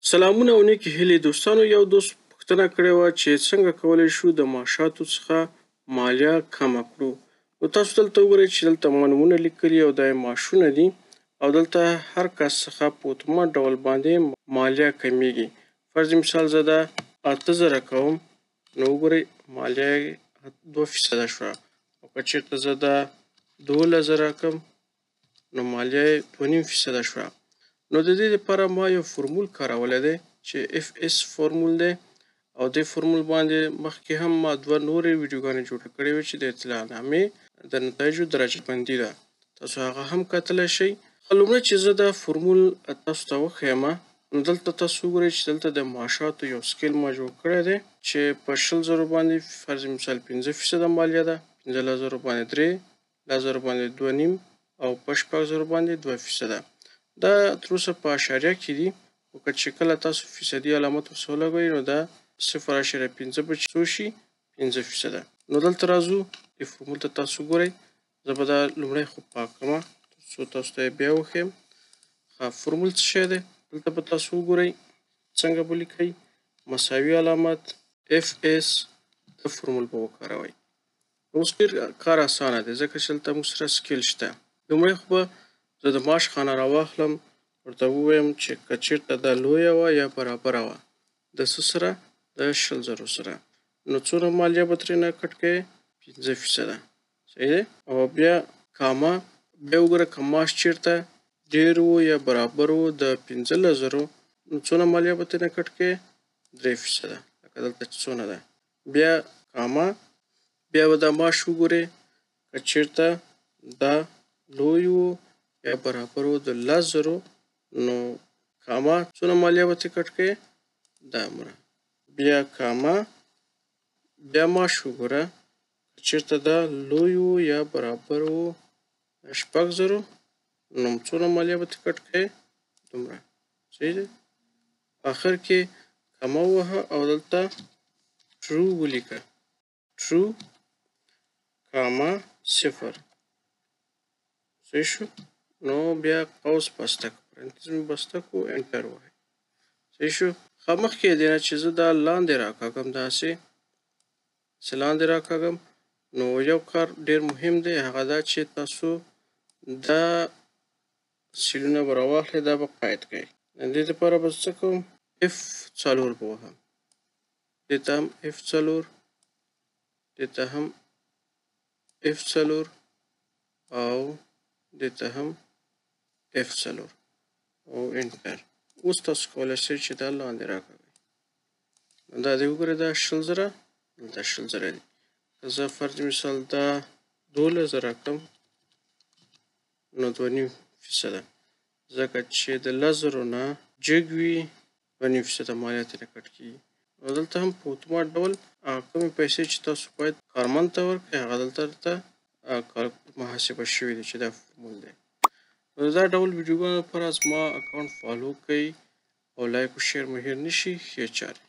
سلامونه او نیکې هیلې دوستانو. یو دوست پوښتنه کړې وه چې څنګه کولی شو د معاشاتو څخه مالیه کمه کړو. نو تاسو دلته وګورئ چې دلته ما نومونه لیکلي او دا یې معاشونه دي، او دلته هر کس څخه په اتومات ډول باندې مالیه کمیږي. فرض مثال زه دا 8000 کوم، نو وګورئ مالیه یې 2% شوه، او که چېرته زه دا 12000 کوم نو مالیه یې 2.5% شوه. نو د دې لپاره ما یو فورمول کارولی دی چې اف اس فورمول دی، او دې فورمول باندې مخکې هم ما دوه نورې ویډیوګانې جوړې کړې وې چې د اطلاعنامې د نتایجو درجه بندي ده، تاسو هغه هم کتلی شئ. لومړی چې زه دا فورمول تاسو ته وښیم، نو دلته تاسو وګورئ چې دلته د معاشاتو یو سکیل ما جوړ کړی دی چې په 20,000 باندې فرض مثال 5% مالیه ده، 15,000 باندې 3، 10,000 باندې 2.5، او په 6,000 باندې 2%. دا تر اوسه په اشاریه کې دي، خو که چې کله تاسو فیصدي علامت ورسره ولګوئ نو دا 0.5 به څو شي، 5%. نو دلته راځو دې فورمول ته، تاسو ګورئ. زه به دا لومړی خو پاک کړم څو تاسو ته یې بیا وښیم. ښه، فورمول څه شی دی؟ دلته به تاسو وګورئ څنګه به لیکئ، مساوي علامت اف اس، دا فورمول به وکاروئ. اوس ډېر کار اسانه دی ځکه چې دلته موږ سره سکیل شته. لومړی خو به زه د معاش خانه راواخلم، ورته ووایم چې که چېرته دا لویه وه یا برابره وه د څه سره، د 20,000 سره، نو څومره مالیه به ترېنه کټ کوې؟ 5%. صحیح دی. او بیا کامه، بیا وګوره که معاش چېرته ډېر و یا برابر و د 15,000، نو څونه مالیه به ترېنه کټ کوې؟ 3%، لکه دلته چې څونه ده. بیا کامه، بیا به دا معاش وګورې که چېرته دا لوی و یا برابر و د 10,000، نو کامه څونه مالیه به ترې کټ کوې؟ دا مره. بیا کامه، بیا معاش وګوره که چېرته دا لوی و یا برابر و 6,000، نو څونه مالیه به ترې کټ کوې؟ دومره. صحیح دی. آخر کې کامه ووهه او دلته ټرو ولیکه، ټرو کامه 0. صحیح شو. نو بیا قوس بسته کړو، پرنتیز مې بسته کړو، انټر ووهئ. صحیح شو. ښه، مخکې دې نه چې زه دا لاندې راکاږم، داسې چې لاندې راکاږم، نو یو کار ډېر مهم دی، هغه دا چې تاسو دا سیلونه به راواخلئ، دا به قید کړئ. د دې لپاره به څه کوم؟ اف 4 به وهم، دې ته هم اف 4، دې ته هم اف 4، او دې ته هم اف 4، او انټر. اوس تاسو کولی شئ چې دا لاندې راکاږئ. دا دې وګورئ، دا 20,000، دا 20,000 دي. که زه فرض مثال دا 12,000 کړم نو 2.5%، ځکه چې د 10,000 نه جګ وي 2.5% مالیه ترې کټ کېږي. نو دلته هم په اتومات ډول هغه کومې پیسې چې تاسو باید کارمند ته ورکړئ هغه دلته درته محاسبه شوي دي چې دا فورمول دی. نو دا ډول ویډیوګانو لپاره زما اکاونټ فالو کړئ او لایک او شیر مو هېر نه شي. ښې چارې.